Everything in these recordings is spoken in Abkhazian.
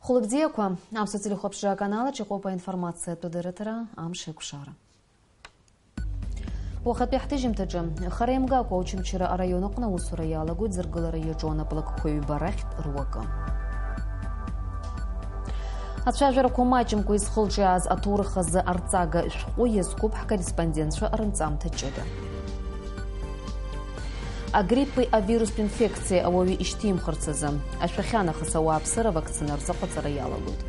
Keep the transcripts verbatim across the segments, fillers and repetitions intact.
Хәылбзиақәа, аԥсуа телехәаԥшра аканалаҿ иҟоуп аинформациатә дырраҭара, амш еиқәшара. Уахатәи ҳҭыжьымҭаҿы, хара имгакәа Очамчыра араион аҟны аусура иалагоит зыргылара иаҿу анаплакқәа ҩба рахьтә руакы. Ацәажәарақәа маҷымкәа изхылҿиааз аҭоурых азы арҵага шәҟәы иазкуп ҳкорреспондентцәа рынҵамҭа ҷыда. Агриппи авирустә инфекциеи ауаҩы ишьҭимхырц азы, ашәахьа нахыс ауааԥсыра авакцина рзыҟаҵара иалагоит.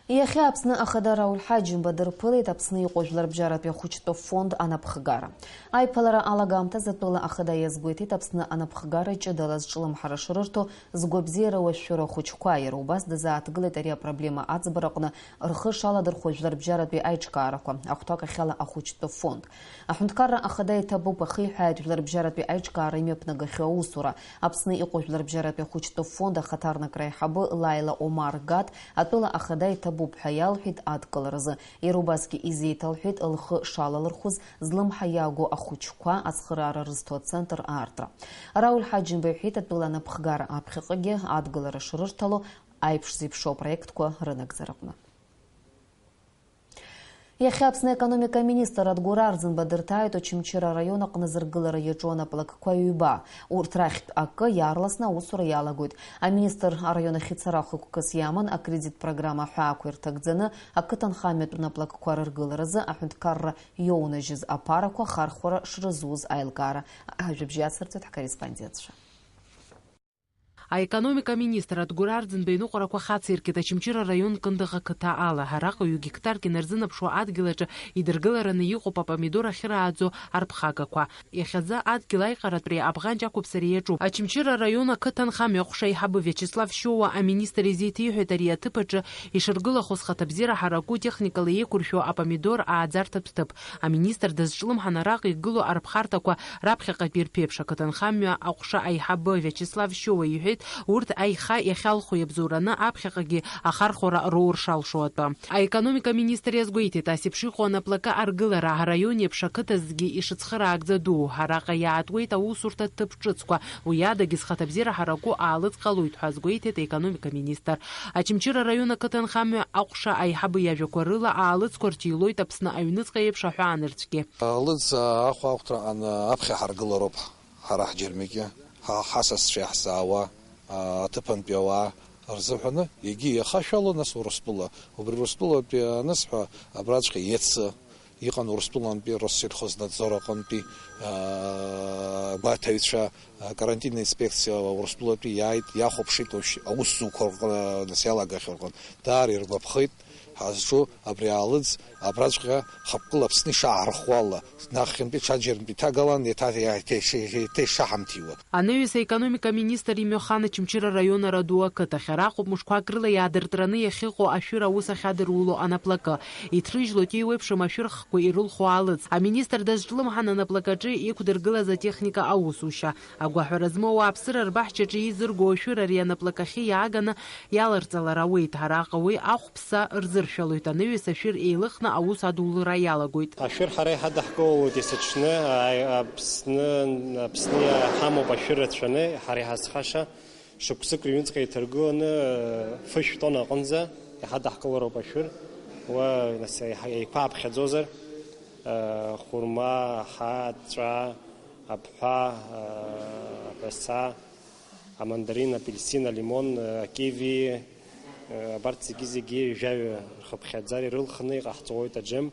Иахьа Аԥсны Ахада Рауль Ҳаџьымба дырԥылеит Аԥсны иҟоу Жәларбжьаратәи ахәыҷтәы фонд анапхгара. Аиԥылара алагамҭазы атәыла Ахада иазгәеиҭеит Аԥсны анапхгара ҷыдала зҿлымҳара шрырҭо, згәабзиара уашәшәыроу ахәыҷқәа, иара убас дазааҭгылеит ари апроблема аӡбараҟны рхы шаладырхәуа жәларбжьаратәи аиҿкаарақәа, ахәҭак ахьала ахәыҷтәы фонд. Аҳәынҭқарра Ахада иҭабуп, ахиҳәааит, жәларбжьаратәи аиҿкаара имҩаԥнагахьоу аусура. Аԥсны иҟоу жәларбжьаратәи ахәыҷтәы фонд ахаҭарнакра аиҳабы Лаила Омар Гат атәыла Ахада иҭабуп ҳәа иалҳәеит адкыларазы. Иара убасгьы изеиҭалҳәеит лхы шалалырхәыз злымҳа иаго ахәыҷқәа ацхыраара рызҭо ацентр аартра. Рауль Ҳаџьымба иҳәеит, атәыла анапхгара аԥхьаҟагьы адгылара шрырҭало аиԥш зеиԥшу апроектқәа рынагӡараҟны. Иахьа Аԥсны аекономика аминистр Адгәыр Арӡынба дырҭааит Очамчыра араион аҟны зыргылара иаҿу анаплакқәа ҩба. Урҭ рахьтә акы иаарласны аусура иалагоит. Аминистр араион ахь ицара хықәкыс иаман, акредит программа аҳәаақәа ирҭагӡаны, ақыҭанхамҩатә наплакқәа рыргыларазы аҳәынҭқарра иоунажьыз аԥарақәа ахархәара шрызуз аилкаара ажәабжь иацырҵеит ҳкорреспондентцәа. Аекономика аминистр Адгәыр Арӡынба иныҟәарақәа хациркит Очамчыра араион Кындыӷ ақыҭа ала. Араҟа ҩ-гектарк инарзынаԥшуа адгьыл аҿы идыргылараны иҟоуп апомидор ахьырааӡо арԥхагақәа. Иахьазы адгьыл аиҟаратәреи абӷанҷ ақәыԥсареи иаҿуп. Очамчыра араион ақыҭанхамҩа аҟәша аиҳабы Виачеслав Шьоуа аминистр изеиҭеиҳәеит ари аҭыԥ аҿы ишыргылахоз хаҭабзиара ҳараку техникала еиқәыршәу апомидор ааӡарҭатә ҭыԥ. Аминистр дазҿлымҳан араҟа игылоу арԥхарҭақәа раԥхьаҟатәи ирԥеиԥш. Ақыҭанхамҩа аҟәша аиҳабы Виачеслав Шьоуа иҳәеит, урҭ аиха иахьалху иабзоураны аԥхьаҟагьы ахархәара роур шалшо атәы. Аекономика министр иазгәеиҭеит, ас еиԥш иҟоу анаплакы аргылара араион еиԥш ақыҭазгьы ишыцхыраагӡа дуу. Араҟа иаатуеит аусурҭа ҭыԥ ҿыцқәа, уи адагьы зхаҭабзиара ҳараку аалыҵ ҟалоит ҳәа азгәеиҭеит аекономика министр. Очамчыра араион ақыҭанхамҩа аҟәша аиҳабы иажәақәа рыла, аалыҵқәа рҭилоит Аԥсны аҩныҵҟа еиԥш аҳәаанырцәгьы. Лыӡ ахәаахәҭраҟан аԥхьа ҳаргылароуп ҳара ҳџьармыкьа, ҳа-, ҳасасцәа иаҳзаауа, а, аҭыԥантәи ауаа рзыҳәаны, егьи иахашәало, нас Урыстәыла. Убри Урыстәылатәи анысҳәа, абраҵәҟьа иацы иҟан Урыстәылантәи Россельхознадзор аҟынтәи, а, гәаҭаҩцәа, а, карантинна инспекциа Урыстәылатәи иааит, иахәаԥшит, уажә аусзуҩқәа рҟны, нас иалагахьоу рҟны. Даара иргәаԥхеит. Ҳазҿу абри аалыҵ абраҵәҟьа хықәкыла Аԥсны ишаҳархәо ала, нахьынтәи ҽаџьарантә иҭагалан, еиҭа, еиҭа, еиҭа ишаҳамҭиуа. Анаҩс аекономика аминистр имҩахан Очамчыра араион Араду ақыҭахь. Араҟоуп мышқәак рыла иаадыртраны иахьыҟоу ашәыр аус ахьадыруло анаплакы. Иҭрыжьлоит еиуеиԥшым ашәыр хқәа ирылху аалыҵ. Аминистр дазҿлымҳан анаплакаҿы иқәдыргылаз атехника аусушьа. Агәаҳәара змоу ауааԥсыра рбаҳчаҿы еизырго ашәыр ари анаплакахьы иааганы иаларҵалар ауеит. Араҟа уи ахәԥса рзыршәалоит, анаҩс ашәыр еилыхны аус адулра иалагоит. Ашәыр ҳара иҳадаҳкылалоит есыҽны, ааи, Аԥсны, Аԥсны иҳамоуп ашәыр рацәаны, ҳара иҳазхаша шықәсык рыҩныҵҟа иҭаргыланы, фышә тонна аҟынӡа иҳадаҳкылароуп ашәыр. Уа, нас, еиқәаԥхьаӡозар, хәырма, аҳа, аҵәа, абҳәа, аҳәаса, амандарин, апельсин, алимон, акиви, абарҭ зегьы-зегьы жәаҩа рхыԥхьаӡара ирылхны иҟаҳҵоит аџьым,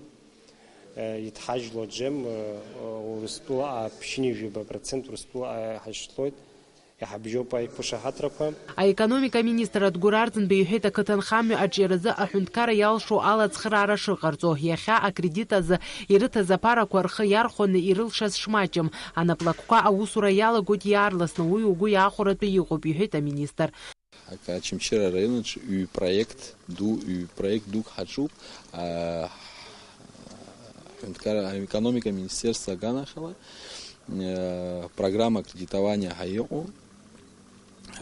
иҭҳажьло аџьым, Урыстәыла ԥшьынҩажәаба процент Урыстәыла иҳашьҭлоит, иҳабжьоуп аиқәышаҳаҭрақәа. Аекономика аминистр Адгәыр Арӡынба иҳәеит, ақыҭанхамҩа аҿиаразы аҳәынҭқарра иалшо ала ацхыраара шыҟарҵо, иахьа акредит азы ирыҭаз аԥарақәа рхы иархәаны ирылшаз шмаҷым. Анаплакқәа аусура иалагоит иаарласны, уи угәы иаахәаратәы иҟоуп, иҳәеит аминистр. Ак-, Очамчыра араионаҿ ҩ-проект ду, ҩ-проект дук ҳаҿуп. А, аҳәынҭқарра, аекономика министерство аганахьала, э, программа кредитования ҳәа иҟоу,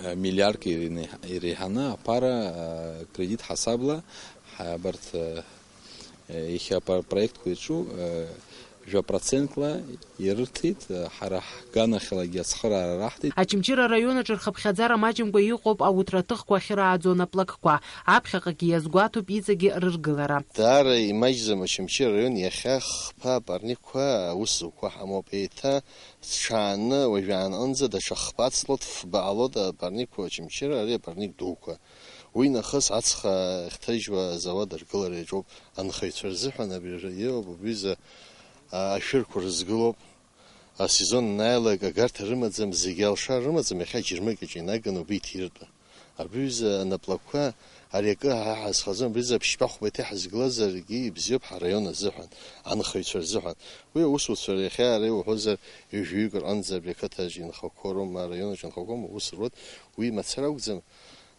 э, миллиардк иреиҳаны аԥара, э, кредит ҳасабла, ҳа-, абарҭ, э, Иахьа апро-, апроектқәа иаҿу, э, Жәа процентла ирыҭеит, ҳара ҳганахьалагьы ацхыраара раҳҭеит. Очамчыра араион аҿы рхыԥхьаӡара маҷымкәа иҟоуп ауҭраҭыхқәа ахьырааӡо анаплакқәа. Аԥхьаҟагьы иазгәаҭоуп иҵегьы рыргылара. Даара имаҷӡам Очамчыра араион, иахьа хԥа апарникқәа аус зуқәа ҳамоуп. Еиҭа зҽааны уажәаанынӡа даҽа хԥа ҵлоит, фба ҟалоит апарникқәа Очамчыра, ари апарник дуқәа. Уи нахыс ацха ихҭажьуа азауад аргылара иаҿуп. Анхаҩцәа рзыҳәан абри иоуп, убри ашәырқәа рызгылоуп. Асезон анааилак агарҭа рымаӡам, зегьы алшара рымаӡам, иахьа џьармыкьаҿ инаганы убри иҭиртәы. Абри аҩыза анаплакқәа ари акы ҳа ҳазхаӡом, абри аҩыза ԥшьба-хәба иҭаҳазглазаргьы ибзиоуп ҳараион азыҳәан, анхаҩцәа рзыҳәан. Уи аусуцәа иахьа ара иуҳәозар, ҩажәаҩык рҟынӡа абри ақыҭаҿ инхақәоу роума, араион аҿы инхақәоума, аус руеит, уи мацара акәӡам.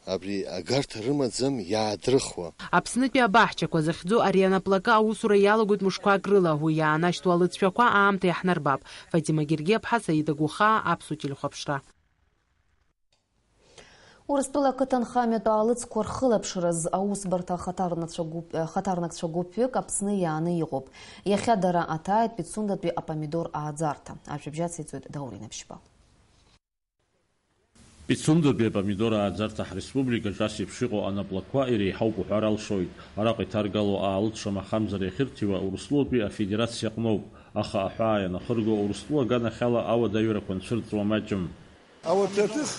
Абри агарҭа рымаӡам иаадрыхуа. Аԥснытәи абаҳчақәа захьӡу ари анаплакы аусура иалагоит мышқәак рыла, уи иаанашьҭуа алыҵшәақәа аамҭа иаҳнарбап. Фатима Гергиаԥҳа, Саида Гәыхаа, Аԥсуа телехәаԥшра. Урыстәыла ақыҭанхамҩатә аалыҵқәа рхылаԥшраз аусбарҭа ахаҭарнацәа гәыԥ-, ахаҭарнакцәа гәыԥҩык Аԥсны иааны иҟоуп. Иахьа дара аҭааит Пицундатәи апомидор ааӡарҭа. Ажәабжь ациҵоит Даур Инаԥшьба. Пицундатәи апомидор ааӡарҭа ҳреспубликаҿ ас еиԥш иҟоу анаплакқәа иреиҳауп уҳәар алшоит. Араҟа иҭаргало аалыҵ шамахамзар иахьырҭиуа Урыстәылатәи Афедерациа аҟноуп, аха аҳәаа ианахырго Урыстәыла аганахьала ауадаҩрақәа нцәырҵуа маҷым. Ауаҭраҭых,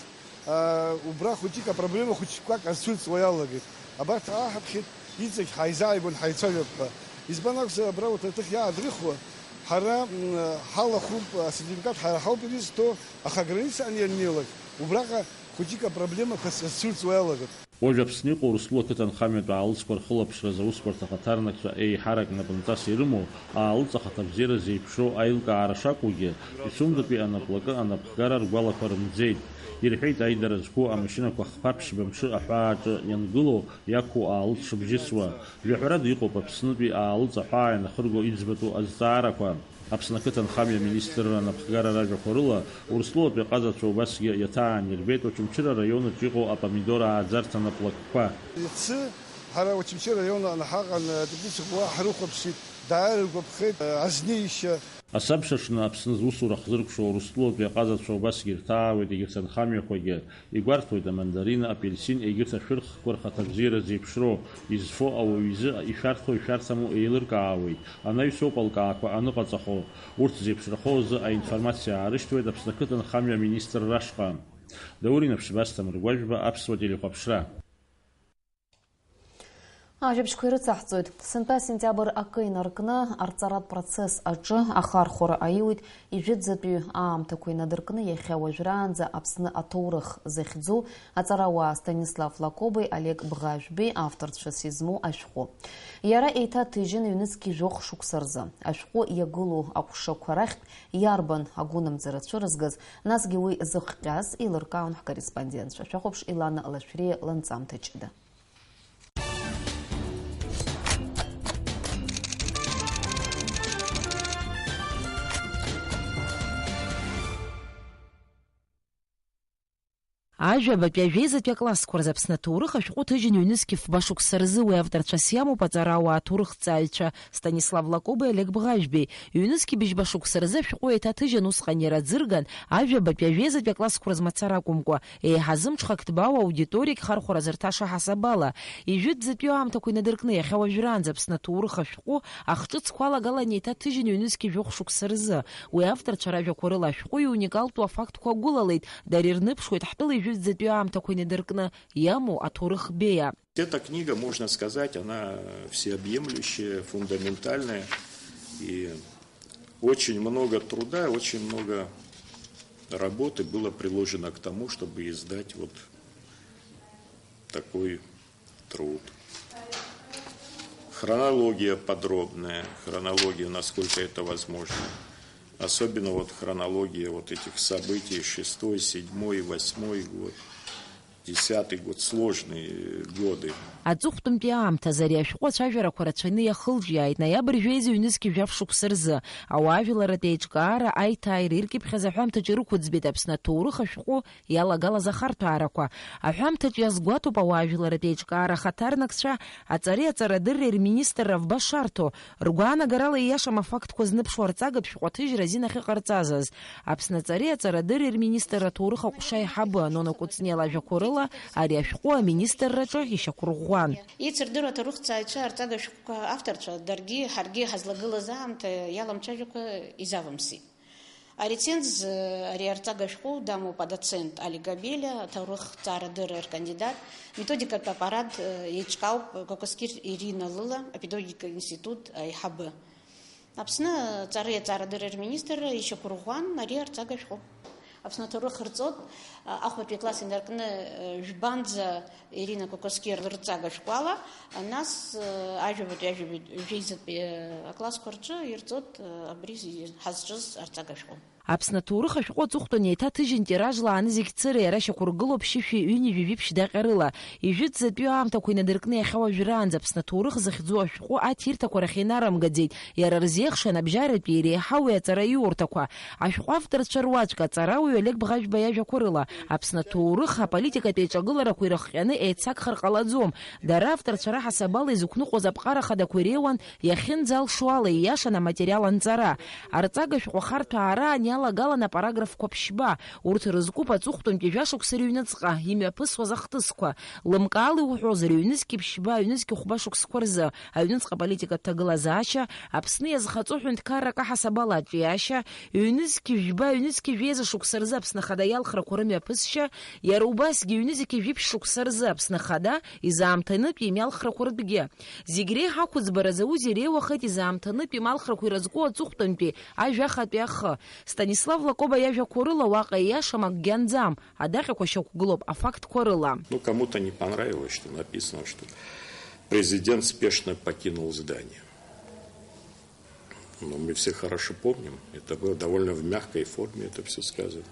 аа, убра хәыҷык апроблема хәыҷқәак азцәырҵуа иалагеит. Абарҭ ааҳаԥхьеит, иҵегь ҳаизааигәан ҳаицәажәап ҳәа. Избан акәзар, абра ауаҭраҭых иаадрыхуа, ҳара, м, ҳалахәуп, асертификат ҳара ҳауп ирызҭо, аха аграницаҟны ианнеилак, убраҟа хәыҷык апроблемақәа сырцәырҵуа иалагап. Уажә Аԥсны иҟоу Урыстәыла ақыҭанхамҩатә аалыҵқәа рхылаԥшразы аусбарҭа ахаҭарнакцәа еиҳарак напынҵас ирымоу аалыҵ ахаҭабзиара зеиԥшроу аилкаара шакәугьы, Пицундатәи анаплакы анапхгара ргәалақәа рымӡеит. Ирҳәеит, аидара зқәу амашьынақәа хԥа-ԥшьба мшы аҳәааҿы иангылоу иақәу аалыҵ шыбжьысуа. Жәаҳәарада иҟоуп Аԥснытәи аалыҵ аҳәаа ианахырго иӡбатәу азҵаарақәа. Аԥсны ақыҭанхамҩа аминистрра анапхгара ражәақәа рыла, Урыстәылатәи аҟазацәа убасгьы иаҭаан ирбеит Очамчыра араион аҿы иҟоу апомидор ааӡарҭа наплакқәа. Иацы ҳара Очамчыра араион анаҳаҟан, атеплицақәа уа ҳрыхәаԥшит, дааира иргәаԥхеит, азнеишьа. Асабшаҽны Аԥсны зусура хзыркәшо Урыстәылатәи аҟазацәа убасгьы ирҭаауеит егьырҭ анхамҩақәагьы. Игәарҭоит амандарин, апельсин, егьырҭ ашәырхқәа рхаҭабзиара зеиԥшроу, изфо ауаҩ изы ишәарҭоу ишәарҭаму еилыркаауеит, анаҩсоуп алкаақәа аныҟаҵахо. Урҭ зеиԥшрахо азы аинформациа аарышьҭуеит Аԥсны ақыҭанхамҩа аминистрра ашҟа. Даур Инаԥшьба, Асҭамыр Гәажәба, Аԥсуа телехәаԥшра. Ажәабжьқәа ирыцаҳҵоит. Сынтәа сентиабр акы инаркны арҵаратә процесс аҿы ахархәара аиуит ижәытәӡатәи аамҭақәа инадыркны иахьа уажәраанӡа Аԥсны аҭоурых захьӡу аҵарауаа Станислав Лакобеи Олег Бӷажәбеи авторцәас измоу ашәҟәы. Иара еиҭаҭыжьын ҩнызқь жәохә шықәса рзы. Ашәҟәы иагылоу аҟәшақәа рахьтә иарбан агәынамӡара цәырызгаз, насгьы уи зыхҟьаз еилыркаауан ҳкорреспондентцәа. Шәахәаԥш Илана Лашәриа ланҵамҭа ҷыда. Ажәабатәи ажәеизатәи аклассқәа рзы Аԥсны аҭоурых ашәҟәы ҭыжьын ҩнызқь фба шықәса рзы. Уи авторцәас иамоуп аҵарауаа аҭоурыхҭҵааҩцәа Станислав Лакобеи Олег Бӷажәбеи. Ҩнызқь быжьба шықәса рзы ашәҟәы еиҭаҭыжьын усҟан иара аӡырган, ажәабатәи ажәеизатәи аклассқәа рзы мацара акәымкәа, еиҳа зымҽхак ҭбаау аудиториагь хархәара зырҭаша ҳасабала, ижәытәӡатәи аамҭақәа инадыркны иахьа уажәраанӡа Аԥсны аҭоурых ашәҟәы ахҿыцқәа алагалан еиҭаҭыжьын ҩнызқь жәохә шықәса рзы. Уи авторцәа ражәақәа рыла ашәҟәы иуникалтәу афактқәа агәылалеит, дара ирныԥшуеит ҳтәыла ижәытәӡатәи аамҭақәа инадыркны иамоу аҭоурых беиа. Эта книга, можно сказать, она всеобъемлющая, фундаментальная, и очень много труда, очень много работы было приложено к тому, чтобы издать вот такой труд. Хронология подробная, хронология, насколько это возможно. Особенно вот хронология вот этих событий, шестой, седьмой, восьмой год. Десятый год, сложные годы. Аҵыхәтәантәи аамҭазы ари ашәҟәы ацәажәарақәа рацәаны иахылҿиааит ноиабр жәеиза ҩнызқь жәаф шықәса рзы, ауаажәларратә еиҿкаара аиҭааира иркьыԥхьаз аҳәамҭаҿы ирықәыӡбеит Аԥсны аҭоурых ашәҟәы иалагалаз ахарҭәаарақәа. Аҳәамҭаҿ иазгәаҭоуп ауаажәларратә еиҿкаара ахаҭарнакцәа, аҵареи аҵарадырреи рминистрра афба шарҭо, ргәаанагарала ииашам афактқәа зныԥшуа арҵагатә шәҟәы аҭыжьра азин ахьыҟарҵазаз. Аԥсны аҵареи аҵарадырреи рминистрра аҭоурых аҟәша аиҳабы Нона Кәыҵниа лажәақәа рыла, ари ашәҟәы аминистрраҿы ишьақәырӷәӷәан. Еицырдыруа аҭоурыхҭҵааҩцәа арҵага шәҟәқәа авторцәа даргьы ҳаргьы ҳазлагылаз аамҭа иаламцәажәакәа изавымсит. Ареценз ари арҵага шәҟәы дамоуп адоцент Али Габелиа, аҭоурыхҭҵаарадырра ркандидат, методикатә аппарат еиҿкаауп Кәакәасқьыр Ирина лыла, апедагогика институт аиҳабы. Аԥсны аҵареи аҵарадырреи рминистрра ишьақәырӷәӷәан ари арҵага шәҟәы. Аԥсны аҭоурых рҵот, а, ахәбатәи акласс инаркны, а, жәбанӡа Ирина Кәакәасқьыр лырҵага шәҟәала, а, нас, а, ажәабатәи, ажәабатәи, жәеизатәи, а, аклассқәа рҿы ирҵот, а, абри зи-, ҳазҿыз арҵага шәҟәы. Аԥсны аҭоурых ашәҟәы аҵыхәтәан еиҭа ҭыжьын тиражла ааны зегь цыра иара шьақәыргылоуп шьышәи ҩынҩажәи жәиԥшь даҟьа рыла. Ижәытәӡатәи аамҭақәа инадыркны иахьа уажәраанӡа Аԥсны аҭоурых захьӡу ашәҟәы аҭирҭақәа рахь инарымгаӡеит, иара рзеихшан абжьаратәи иреиҳау уи аҵараиурҭақәа. Ашәҟәы авторцәа руаӡәк, аҵарауаҩ Олег Бӷажәба иажәақәа рыла, Аԥсны аҭоурых аполитикатә еиҿагыларақәа ирыхҟьаны еицагхар ҟалаӡом. Дара авторцәа раҳасабала изықәныҟәоз аԥҟара хадақәа иреиуан, иахьынӡалшо ала ииашан аматериал анҵара. Арҵага шәҟәы ахарҭәаара аан иалагалан апараграфқәа ԥшьба, урҭ рызкуп аҵыхәтәантәи жәашықәса рыҩныҵҟа имҩаԥысуаз ахҭысқәа. Лымкаала иуҳәозар, ҩнызқь ԥшьба, ҩнызқь хәба шықәсқәа рзы аҩныҵҟа аполитикатә ҭагылазаашьа, Аԥсны иазхаҵо ҳәынҭқаррак аҳасабала аҿиашьа, ҩнызқь жәба, ҩнызқь жәеиза шықәса рзы Аԥсны Ахада иалхрақәа рымҩаԥысшьа, иара убасгьы ҩнызқь жәиԥшь шықәса рзы Аԥсны Ахада изаамҭанытә имҩалхрақәа ртәгьы. Зегь реиҳа ақәыӡбара зауз иреиуахеит изаамҭанытә ималхрақәа ирызку аҵыхәтәантәи ажәахатәи ахы. Станислав Лакоба иажәақәа рыла, уаҟа ииашам, акгьы анӡам, адаҟьақәа шьақәгылоуп афактқәа рыла. Ну, кому-то не понравилось, что написано, что президент спешно покинул здание. Но мы все хорошо помним, это было довольно в мягкой форме, это все сказано.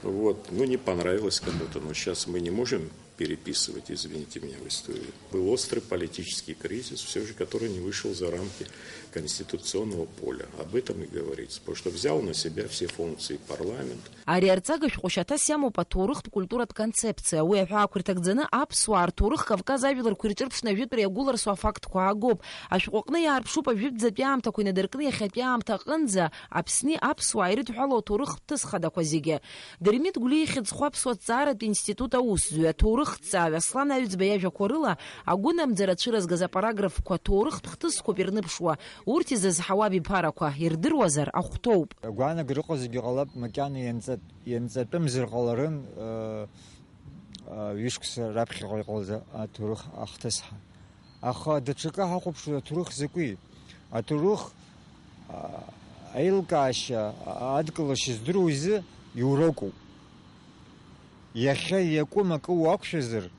Вот. Ну, не понравилось кому-то, но сейчас мы не можем переписывать, извините меня, в историю. Был острый политический кризис, все же, который не вышел за рамки конституционного поля. Об этом и говорится, потому что взял на себя все функции парламент. Ари арҵага шәҟәы шьаҭас иамоуп аҭоурыхтә культуратә концепциа. Уи аҳәаақәа ирҭагӡаны аԥсуаа рҭоурых Кавказ ажәларқәа ирҿырԥшны ажәытәра иагәыларсу афактқәа аагоуп. Ашәҟәы аҟны иаарԥшуп ажәытәӡатәи аамҭақәа инадыркны иахьатәи аамҭа аҟынӡа Аԥсни аԥсуааи ирыдҳәалоу аҭоурыхтә ҭысхадақәа зегьы. Дырмит Гәлиа ихьӡ зху аԥсуа ҭҵааратә институт аусзуҩы, аҭоурыхҭҵааҩ Аслан Аҩӡба иажәақәа рыла, агәынамӡара цәырызгаз апараграфқәа ҭоурыхтә хҭысқәоуп ирныԥшуа, урҭ изызҳауа абиԥарақәа ирдыруазар ахәҭоуп. Агәаанагара ыҟазаргьы ҟалап, макьана ианҵа-, ианҵатәымзар ҟаларын, ыы, ыы, ҩышықәса раԥхьаҟа иҟалаз аҭоурых ахҭысҳа. Аха даҽакы ҳахәаԥшуеит, аҭоурых закәи? Аҭоурых, а, аилкаашьа, а, адкылашьа здыруа изы иурокуп. Иахьа иакәым акы уақәшәазар,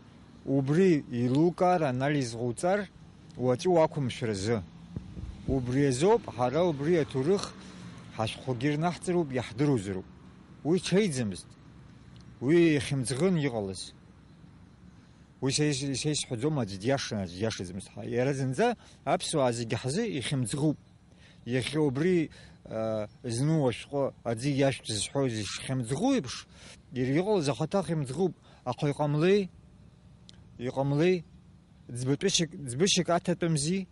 убри еилукаар, анализ ҟауҵар, уаҵәы уақәымшәар азы. Убри азоуп ҳара убри аҭоурых ҳашәҟәқәагьы рнаҳҵароуп, иаҳдыруазароуп. Уи ҽеиӡамызт. Уи ихьымӡӷын иҟалаз. Уи са ис-, са исҳәаӡом, аӡә диашан, аӡә диашаӡамызт ҳәа. Иара зынӡа аԥсуаа зегьы ҳзы ихьымӡӷуп. Иахьа убри, а, зну ашәҟәы аӡы иашәҭ зҳәоз ишхьымӡӷу еиԥш, иара иҟалаз ахаҭа хьымӡӷуп, аха иҟамлеи, иҟамлеи, ӡбатәышьак, ӡбышьак аҭатәымзи.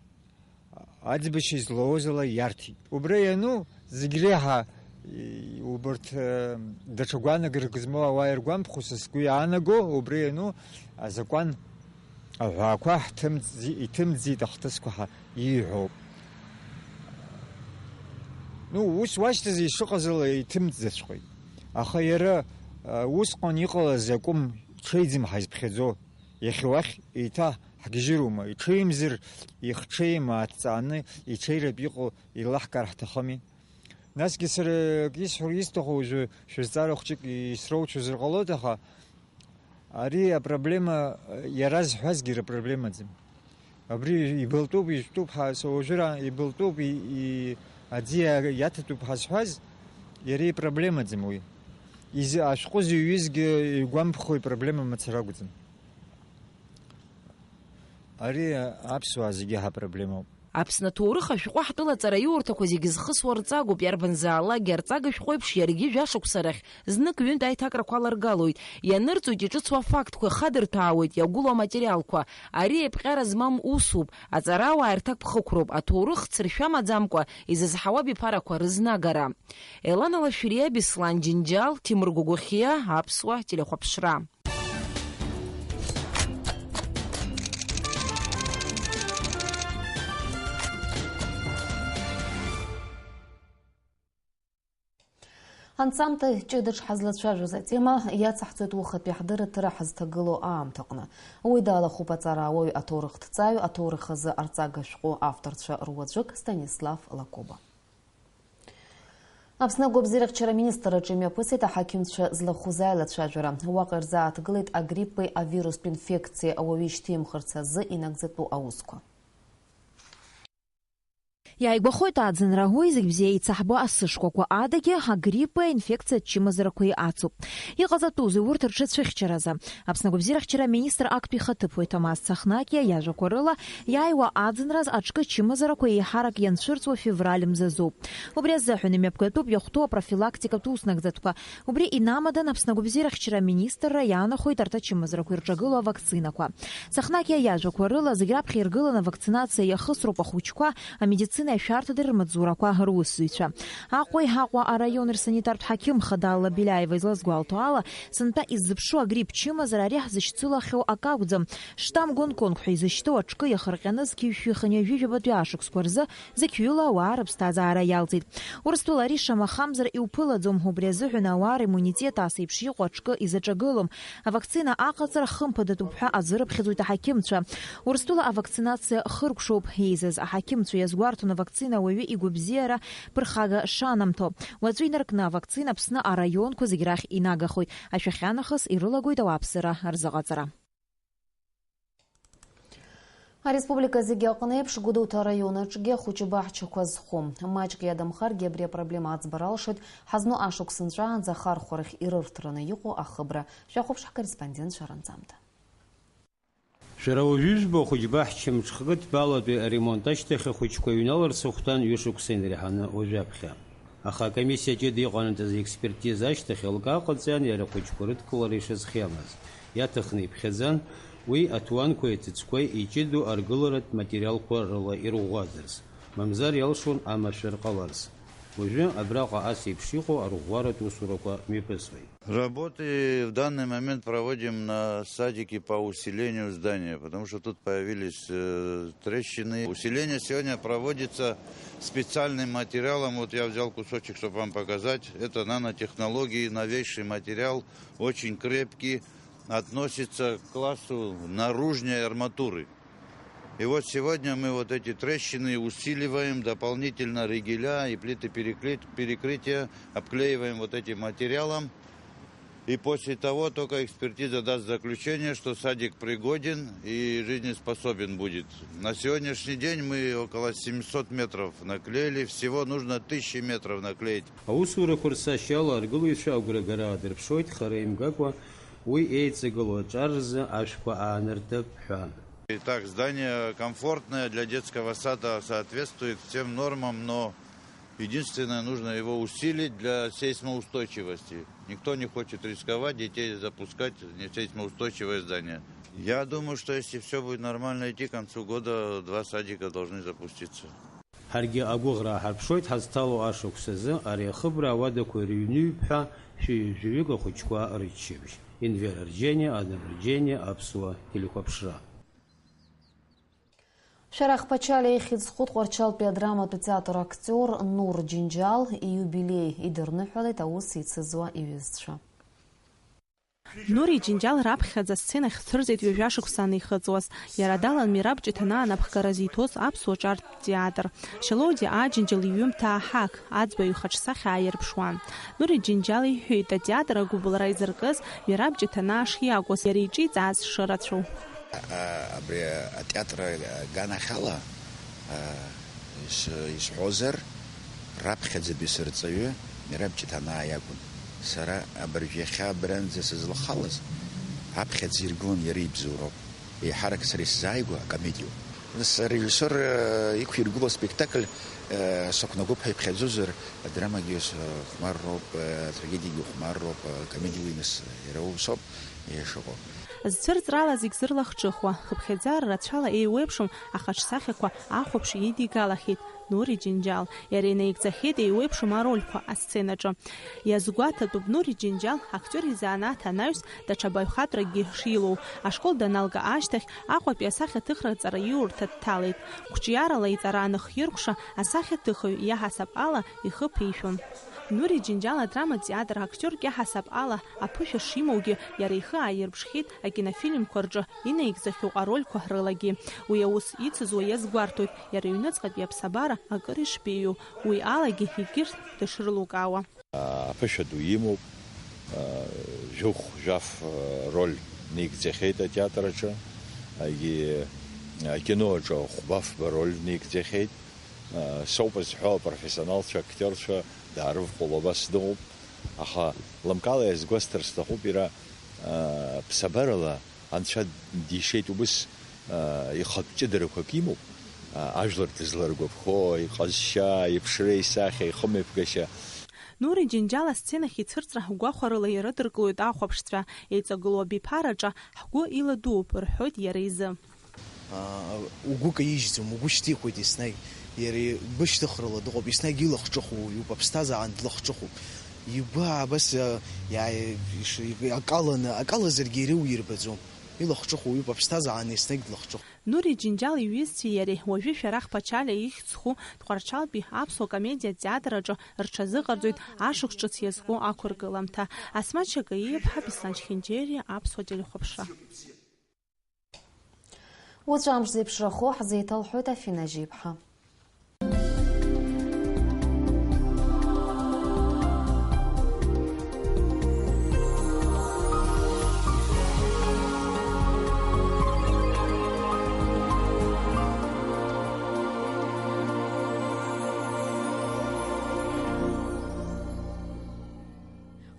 Аӡбашьа излоуз ала иарҭеит. Убра иану, зегь реиҳа, и-, убарҭ, э, даҽа гәаанагарак змоу ауаа иргәамԥхо, са сгәы иаанаго, убра иану, азакәан аҳәаақәа ҳҭымҵзи-, иҭымҵӡеит ахҭысқәа ҳәа ииҳәоуп. Ну, ус уашьҭаз ишыҟаз ала иҭымҵӡаҵәҟьеит. Аха иара, э, усҟан иҟалаз акәым ҽеиӡам ҳазԥхьаӡо. Иахьа уахь еиҭа ҳгьежьыроума, иҽеимзар, ихҽеим ааҭҵааны иҽеиратә иҟоу еилаҳкаар ҳҭахыми? Насгьы сара акы исҳәар исҭаху уажәы шәызҵаара хәҷык исроуцәозар ҟалоит, аха ари апроблема, иара зҳәазгьы рыпроблемаӡам. Абри ибылтәуп, ижәтәуп ҳәа, са уажәыра ибылтәуп, и-, и-, аӡы иа-, иаҭатәуп ҳәа зҳәаз, иара ипроблемаӡам уи. Изы-, ашәҟәы зыҩызгьы игәамԥхо ипроблема мацара акәӡам. Ари аԥсуаа зегьы ҳапроблемоуп. Аԥсны аҭоурых ашәҟәы ҳтәылаҵара аиурҭақәа зегьы зхысуа рҵагоуп, иарбанзаалакгьы арҵага шәҟәы еиԥш иаргьы жәа-шықәса рахь знык-ҩынтә аиҭакрақәа аларгалоит, ианырҵоит иҿыцуа афактқәа, ихадырҭәаауеит, иагәылоу аматериалқәа. Ари еиԥҟьара змам усуп, аҵарауаа ирҭакԥхықәроуп, аҭоурых цыршәа маӡамкәа изызҳауа абиԥарақәа рызнагара. Елана Лашәриа, Беслан Џьынџьал, Ҭемыр Гәагәахиа, Аԥсуа телехәаԥшра. Анҵамҭа ҷыда дшҳазлацәажәоз атема иацаҳҵоит уахатәи ҳдырраҭара ҳазҭагылоу аамҭаҟны. Уи далахәуп аҵарауаҩ, аҭоурыхҭҵааҩ, аҭоурых азы арҵага шәҟәы авторцәа руаӡәык Станислав Лакоба. Аԥсны агәабзиарахьчара аминистрраҿы имҩаԥысит аҳақьымцәа злахәыз аилацәажәара. Уаҟа ирзааҭгылеит агриппи авирустә инфекциеи ауаҩы ишьҭимхырц азы инагӡатәу аусқәа. Иааигәахоит аӡынра, уи зегь бзиа еицаҳбо асы шкәакәа адагьы агриппи аинфекциатә чымазарақәеи ацуп. Иҟаҵатәузеи урҭ рҽацәыхьчаразы? Аԥсны агәабзиарахьчара аминистр актәи ихаҭыԥуаҩ Ҭамаз Цахнакиа иажәақәа рыла, иааиуа аӡынраз аҿкы чымазарақәа еиҳарак ианцәырҵуа февраль мзазоуп. Убри азыҳәан имҩаԥгатәуп иахәҭоу апрофилактикатә уснагӡатәқәа. Убри инамадан Аԥсны агәабзиарахьчара аминистрра иаанахоит арҭ ачымазарақәа ирҿагылоу авакцинақәа. Цахнакиа иажәақәа рыла, зегь раԥхьа иргыланы авакцинациа иахысроуп ахәыҷқәа, амедицина ашәарҭадареи рмаҵзурақәа русзуҩцәа. Аҟәеи Аҟәа араион рсанитартә ҳақьым хада Алла Беляева излазгәалҭо ала, сынтәа иззыԥшу агрипп чымазара ари ҳзышьцылахьоу акы акәӡам. Штамм Гонконг ҳәа изышьҭоу аҿкы иахырҟьаны зқьи жәшәи хынҩажәи жәабатәи ашықәсқәа рзы зықьҩыла ауаа рыԥсҭазаара иалҵит. Урыстәыла ари шамахамзар иуԥылаӡом, убри азыҳәан ауаа риммунитет ас еиԥш иҟоу аҿкы изаҿагылом. Авакцина аҟаҵара хымԥадатәуп ҳәа азырыԥхьаӡоит аҳақьымцәа. Урыстәыла авакцинациа хыркәшоуп. Еизаз аҳақьымцәа иазгәарҭон авакцина ауаҩы игәабзиара ԥырхага шанамҭо. Уаҵәы инаркны авакцина Аԥсны араионқәа зегь рахь инагахоит. Ашәахьанахыс ирылагоит ауааԥсыра рзыҟаҵара. Ареспублика зегьы аҟны еиԥш, Гәдоуҭа араион аҿгьы ахәыҷы баҳчақәа зхом. Маҷк иадамхаргьы абри апроблема аӡбара алшоит, ҳазну ашықәс нҵәаанӡа ахархәарахь ирырҭраны иҟоу ахыбра. Шәахәаԥш ҳкорреспондент Шәаранҵамҭа. Шәара уажәы ижәбо ахәыҷ баҳча мҽхакы ҭбаалатәи аремонт ашьҭахь ахәыҷқәа иҩналарц ахәҭан ҩышықәса инареиҳаны уажәаԥхьа. Аха акомиссиа ҷыда иҟанаҵаз аекспертиза ашьҭахь еилкаа ҟаҵан, иара ахәыҷқәа рыдкылара ишазхиамыз иаҭахны иԥхьаӡан, уи аҭуанқәеи аҭыӡқәеи иҷыдоу аргыларатә материалқәа рыла ирӷәӷәазарц, мамзар иалшон амашәыр ҟаларц. Уажәы абраҟа ас еиԥш иҟоу арӷәӷәаратә усурақәа мҩаԥысуеит. Работы в данный момент проводим на садике по усилению здания, потому что тут появились, э, трещины. Усиление сегодня проводится специальным материалом. Вот я взял кусочек, чтобы вам показать. Это нанотехнологии, новейший материал, очень крепкий, относится к классу наружной арматуры. И вот сегодня мы вот эти трещины усиливаем, дополнительно ригеля и плиты перекрыт-, перекрытия обклеиваем вот этим материалом. И после того только экспертиза даст заключение, что садик пригоден и жизнеспособен будет. На сегодняшний день мы около семьсот метров наклеили, всего нужно тысячи метров наклеить. Аусурақәа рцашьала аргылаҩцәа агәрагара аадырԥшуеит, хара имгакәа уи еиҵагылоу аҿар рзы ашәқәа аанартып ҳәа. Итак, здание комфортное, для детского сада соответствует всем нормам, но единственное, нужно его усилить для сейсмоустойчивости. Никто не хочет рисковать, детей запускать в несейсмоустойчивое здание. Я думаю, что если всё будет нормально идти, к концу года два садика должны запуститься. Ҳаргьы агәыӷра ҳарԥшуеит ҳазҭало ашықәс азы ари ахыбра ауадақәа ирыҩныҩп ҳәа шәи жәаҩык ахәыҷқәа рыччабжь. Енвер Арџьениа, Адам Арџьениа, Аԥсуа телехәаԥшра. Шәарах Ԥачалиа ихьӡ зху Тҟәарчалтәи адраматә театр актиор Нур Џьынџьал ииубилеи идырныҳәалеит аус еицызуа иҩызцәа. Нури Џьынџьал раԥхьаӡа асценахь дцәырҵит ҩажәа шықәса анихыҵуаз. Иара далан Мераб Ҷыҭанаа анапхгара зиҭоз аԥсуа ҿартә театр. Шьалоудиа Аџьынџьал иҩымҭа Аҳақ, аӡбаҩ ихаҿсахьа ааирԥшуан. Нури Џьынџьал иҳәеит, атеатр агәыбылра изыркыз Мераб Ҷыҭанаа шиакәыз, иара иҿиҵааз шырацәоу. А, абри атеатр аганахьала, а, ис-, исҳәозар, раԥхьаӡатәи сырҵаҩы Мераб Ҷыҭанаа иакәын. Сара абыржә иахьа абранӡа сызлахалаз аԥхьаӡа иргылан иара ибзоуроуп. Еиҳарак сара исзааигәа акомедиоуп. Нас арежиссиор, э, иқәиргыло аспектакль, э, сақәнагоуп ҳәа иԥхьаӡозар, адрамагьы схәмарроуп, э, атрагедиагьы ухәмарроуп, э, акомедиагьы нас иара усоуп, иашаҟоуп. Зцәырҵрала зегь зырлахҿыхуа, хыԥхьаӡара рацәала еиуеиԥшым ахаҿсахьақәа ахәаԥш идигалахьеит Нури Џьынџьал. Иара инаигӡахьеит еиуеиԥшым арольқәа асценаҿы. Иазгәаҭатәуп Нури Џьынџьал актиор изанааҭ анаҩс даҽа баҩхатәракгьы шилоу. Ашкол даналга ашьҭахь Аҟәатәи асахьаҭыхратә ҵараиурҭа дҭалеит. Қәҿиарала иҵара анахиркәша, асахьаҭыхҩы иаҳасаб ала ихы ԥишәон. Нури Џьынџьал адраматә театр актиорк иаҳасаб ала аԥышәа шимоугьы, иара ихы ааирԥшхьеит акинофильмқәа рҿы инаигӡахьоу арольқәа рылагьы. Уи аус ицызуа иазгәарҭоит, иара иҩныҵҟатәи аԥсабара акыр ишԥиу, уи алагьы егьырҭ дышрылукаауа. Аԥышәа ду имоуп, жәохә-жәаф роль наигӡахьеит атеатр аҿы, егьи акино аҿы хәба-фба роль наигӡахьеит. Соуп зҳәо, апрофессионалцәа, актиорцәа даарывҟәыло абас дыҟоуп, аха лымкаала иазгәасҭар сҭахуп, иара, ԥсабарала Анцәа дишеит убыс, ихатә ҷыдарақәак имоуп, ажәлар дызларгәаԥхо, иҟазшьа, иԥшра, исахьа, ихымҩаԥгашьа. Нури Џьынџьал асценахь ицәырҵра гәахәарыла ирыдыркылоит ахәаԥшцәа, еиҵагылоу абиԥараҿы ҳгәы иладууп, рҳәоит иара изы. Угәы каижьӡом, угәы шьҭихуеит еснагь. Иара игәышьҭыхрала дыҟоуп, еснагь илахҿыху уаҩуп, аԥсҭазаан длахҿыхуп. Игәы абас, а, иаа-, иш-, акаланы, акалазаргьы иара иуирбаӡом. Илахҿыху уаҩуп, аԥсҭазаан еснагь длахҿыхуп. Нури Џьынџьал иҩызцәеи иареи уажәы Шәарах Ԥачалиа ихьӡ зху Тҟәарчалтәи аԥсуа комедиатә театр аҿы рҽазыҟарҵоит ашықәс ҿыц иазку ақәыргыламҭа. Асмаҭ Шьакаиа-иԥҳа, Беслан Чхинџьери, аԥсуа телехәаԥшра. Уаҵәы амш зеиԥшрахо ҳзеиҭалҳәоит Афина Жьиԥҳа.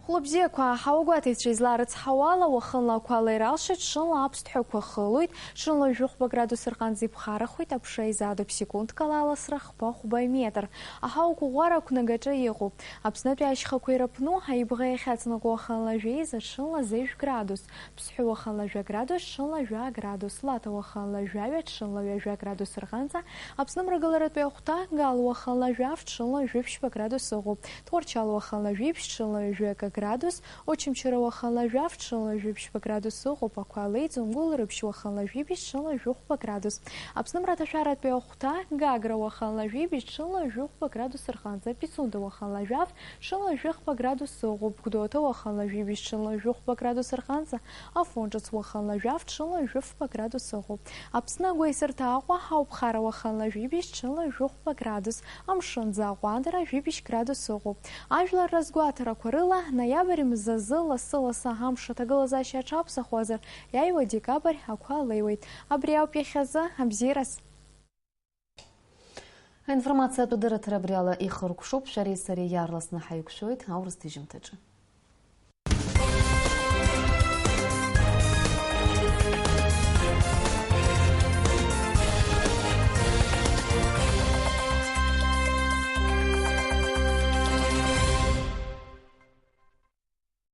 Хәлыбзиақәа, аҳауагәаҭаҩцәа изларыцҳауала, уахынла ақәа леиралшеит, ҽынла аԥсҭҳәақәа хылоит, ҽынла жәохәба градус рҟынӡа иԥхарахоит, аԥша изаатуп секундк ала аласра хԥа-хәба метр. Аҳауа қәыӷәӷәара ақәнагаҿы иҟоуп. Аԥснытәи ашьхақәа ирыԥну, аибӷа иахьаҵанакуа уахынла жәеиза, ҽынла зежә градус, Ԥсҳәы уахынла жәа градус, ҽынла жәа градус, Лаҭа уахынла жәаҩа, ҽынла ҩажәа градус рҟынӡа, Аԥсны мрагыларатәи ахәҭа, Гал уахынла жәаф, ҽынла жәиԥшьба градус ыҟоуп. Тҟәарчал уахынла жәиԥшь, ҽынла ҩажәи акы градус, Очамчыра уахынла жәаф, ҽынла жәиԥшьба градус ыҟоуп, Ақәа Леи, Ӡамгәыл Рыԥшь уахынла жәиԥшь, ҽынла жәохәба градус. Аԥсны мраҭашәаратәи ахәҭа, Гагра уахынла жәиԥшь, ҽынла жәохәба градус рҟынӡа, Пицунда уахынла жәаф, ҽынла жәохәба градус ыҟоуп, Гәдоуҭа уахынла жәиԥшь, ҽынла жәохәба градус рҟынӡа, Афон ҿыц уахынла жәаф, ҽынла жәохәба градус ыҟоуп. Аԥсны агәеисырҭа Аҟәа, Аҟәара уахынла жәибжь, ҽынла жәохәба градус, амшын аӡы аҟәандара жәибжь градус ыҟоуп. Ажәлар разгәаҭарақәа рыла, ноиабр мзазы лассы-лассы амш аҭагылазаашьа аҽаԥсахуазар, иааиуа декабр ақәа леиуеит. Абри ауп иахьазы, абзиараз. Аинформациатә дырраҭара абри ала ихыркәшоуп, шәареи сареи иаарласны ҳаиқәшәоит аурыс ҭыжьымҭаҿы.